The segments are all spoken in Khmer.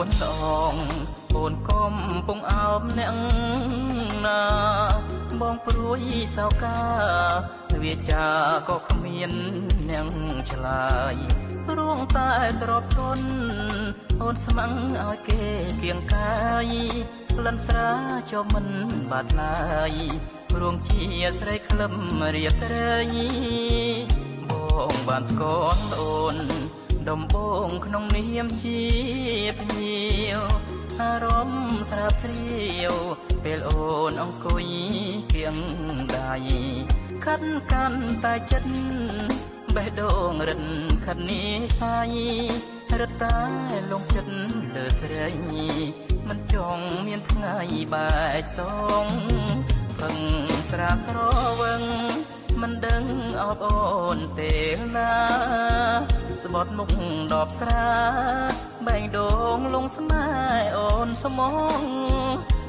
នអងអូនកំពុងអោបអ្នកណាបងព្រួយសោកាវាចាក៏គ្មានអ្នកឆ្លើយរួងតែទ្របធនអូនស្មឹងឲ្យគេគៀងកាយក្លិនស្រាជាប់មិនបាត់ឡើយរួងជាស្រីក្លឹមរាត្រីបងបានស្គាល់អូនដំបងក្នុងនាមជាភ្ញៀវអារម្មណ៍ស្រាបស្រាវពេលអូនអង្គុយគៀងដៃខិតកាន់តែចិត្តបេះដូងរិនខិតនិស័យរត់តែលងចិត្តលើស្រីមិនចង់មានថ្ងៃបែកសងពឹងស្រាស្រវឹងមិនដឹងអបអូនពេលណាស្បត់មុខដបស្រាបែងដងលងស្នេហ៍អូនស្មង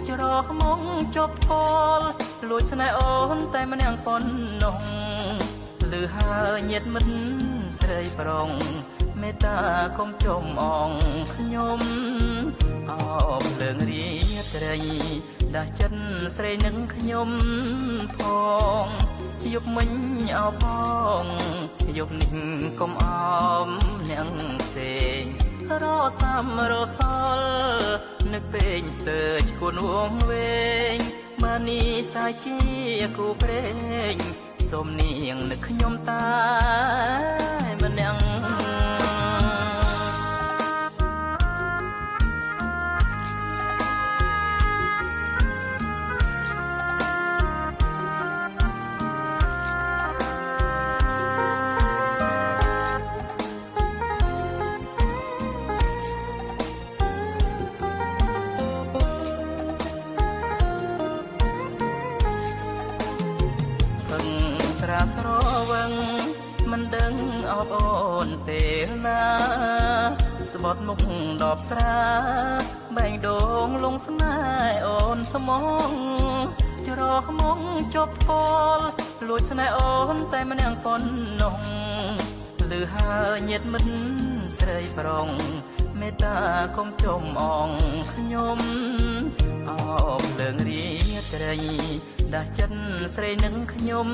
ច្រកមុងជប់ពលលួចស្នេហ៍អូនតែម្នាក់ប៉ុណ្ណោះលឺហើយញាតមិត្តស្រីប្រុងមេត្តាកុំចំអងខ្ញុំអោបលើងរាត្រីដាស់ចិត្តស្រីនឹងខ្ញុំផងយប់មិញអោផងយប់នេះកុំអោមអ្នកផ្សេងរសាំរសល់នឹកពេញស្ទើឈួនវងវែងបានីសាយជាគូព្រេងសូមនាងនឹកខ្ញុំតែម្នាក់ស្រាស្រវឹងមិនដឹងអបអូនពេលណាស្បត់មុខដបស្រាបែងដងលងស្នេហ៍អូនស្មងច្រកមុងជប់ពលលួចស្នេហ៍អូនតែម្នាក់ប៉ុណ្ណោះលឺហើយញាតមិត្តស្រីប្រុងមេត្តាកុំចំអងខ្ញុំអោបលើងរាត្រីដាស់ចិត្តស្រីនឹងខ្ញុំ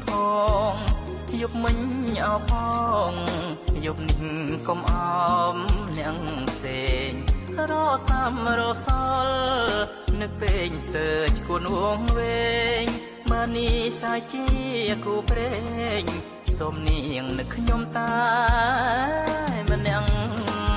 ផងយប់មិញអោផងយប់នេះកុំអោមអ្នកផ្សេងរសាំរសល់នឹកពេញស្ទើឈួនវងវែងបានីសាយជាគូព្រេងសូមនាងនឹកខ្ញុំតែម្នាក់